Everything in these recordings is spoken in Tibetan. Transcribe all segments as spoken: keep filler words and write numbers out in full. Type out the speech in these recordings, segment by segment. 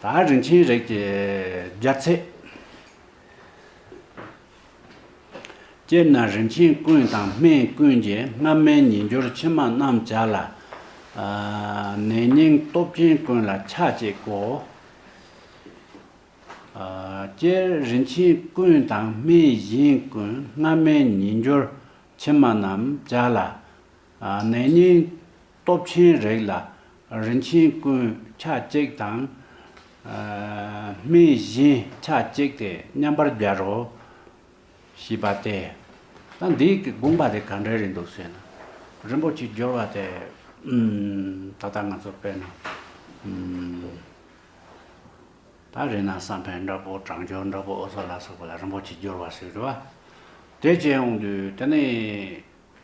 ད་རིན་ཆེན་རིགས་ཀྱི་སྦྱར་ཚད། སྤྱིར་ན་རིན་ཆེན་ཀུན་དང་སྨན་ཀུན་གྱི་སྔ་མའི་ཉིས་འགྱུར་ཕྱི་མ་རྣམས་བྱ་ལ། ཨ་ནས་རྙིང་སྟོབས་ཆེན་ཀུན་ལ་ཆ་གཅིག་གོ། ཨ་སྤྱིར་རིན་ཆེན་ཀུན་དང་སྨན་གཞན་ཀུན་སྔ་མའི་ཉིས་འགྱུར་ཕྱི་མ་རྣམས་བྱ་ལ། ཨ་ནས་རྙིང་སྟོབས་ཆེན་རིགས་ལ་རིན་ཆེན་ཀུན་ཆ་གཅིག་དང་། ཨ་སྨན་གཞན་ཆ་གཅིག་སྟེ་མཉམ་པར་སྦྱར་རོ། ཞེས་པ་སྟེ། ད་འདིའི་གི་དགོངས་པ་དེ་ག་འདྲ་རེད་འདུག་ཟེར་ན། རིན་པོ་ཆེའི་སྦྱོར་བ་དེ། ཨུམ། ད་ལྟ་ང་ཚོ་དཔེར་ན། ཨུམ། ད་རེ་ན་བསམ་འཕེལ་འདྲ་པོ། གྲང་སྦྱོར་འདྲ་པོ། འོ་སོགས་ལ་སོགས་པ་ལ་རིན་པོ་ཆེའི་སྦྱོར་བ་ཟེར་རེད་བ། དེ་བྱས་ཡོང་དུས་དེ་ནས།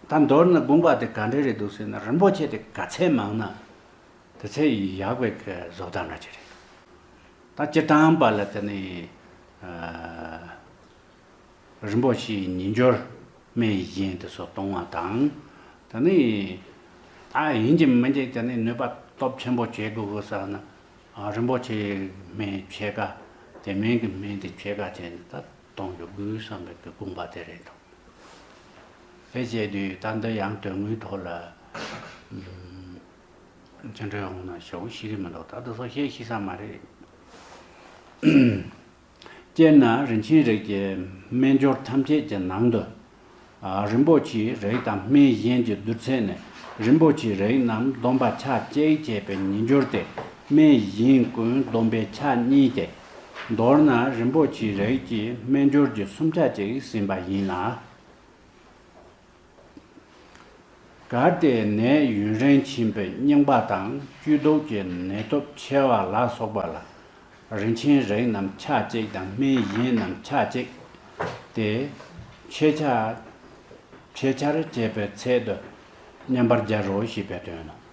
ད་མདོར་ན་དགོངས་པ་དེ་ག་འདྲ་རེད་འདུག་ཟེར་ན། རིན་པོ་ཆེ་དེ་ག་ཚད་མང་ན། དེ་ཚད་ཡག་པའི་གི་བཟོ་ལྟ་འདྲ་ཅིག་རེད། ད་སྤྱིར་བཏང་པ་ལ་དེ་ནི། ཨ་རིན་པོ་ཆེའི་ཉིས་འགྱུར་སྨན་གཞན་དེ་ཚོ་གཏོང་བ་དང་། དེ་ནི། ད་ཡིན་གཅིག་མིན་གཅིག་དེ་ནི་ནུས་པ་སྟོབས་ཆེན་པོ་བྱེད་དགོས་དགོས་བསམ་ན། ཨ་རིན་པོ་ཆེའི་སྨན་ཕྱེད་ཀ། དེ་མིན་གྱི་སྨན་དེ་ཕྱེད་ཀ་བྱས་ནས་ད་གཏོང་རྒྱུ་དགོས་བསམ་པའི་གི་དགོངས་པ་དེ་རེད་འདུག་དེ་བྱས་དུས་ད་འདི་ཡང་དོན་དངོས་ཐོག་ལ། ཨུམ། ཅི་འདྲ་ཡོང་ན་ཞེ་པོ་ཤེས་ཀྱི་མི་འདུག་ད་འདི་ཚོ་བཤད་ཤེས་ས་མ་རེད། སྤྱིར་ན་རིན་ཆེན་རིགས་ཀྱི་སྨན་སྦྱོར་ཐམས་ཅད་ཀྱི་ནང་དུ། ཨ་རིན་པོ་ཆེའི་རིགས་དང་སྨན་གཞན་གྱི་བསྡུར་ཚད་ནི། རིན་པོ་ཆེའི་རིགས་རྣམས་བསྡོམས་པ་ཆ་གཅིག་བྱས་པའི་ཉིས་འགྱུར་ཏེ། སྨན་གཞན་ཀུན་བསྡོམས་པས་ཆ་གཉིས་ཏེ། མདོར་ན་རིན་པོ་ཆེའི་རིགས་ཀྱི་སྨན་སྦྱོར་གྱི་སུམ་ཆ་གཅིག་ཟིན་པ་ཡིན་ལ། གལ་ཏེ་ནད་ཡུན་རིང་ཕྱིན་པའི་རྙིང་པ་དང་བཅོས་ལྡོག་གི་ནད་སྟོབས་ཆེ་བ་ལ་སོགས་པ་ལ། རིན་ཆེན་རིགས་རྣམས་ཆ་གཅིག་དང་སྨན་གཞན་རྣམས་ཆ་གཅིག་སྟེ། ཕྱེད་ཆ། ཕྱེད་ཆར་བྱས་པའི་ཚད་དུ་མཉམ་པར་སྦྱར་རོ་ཞེས་པའི་དོན་ནོ།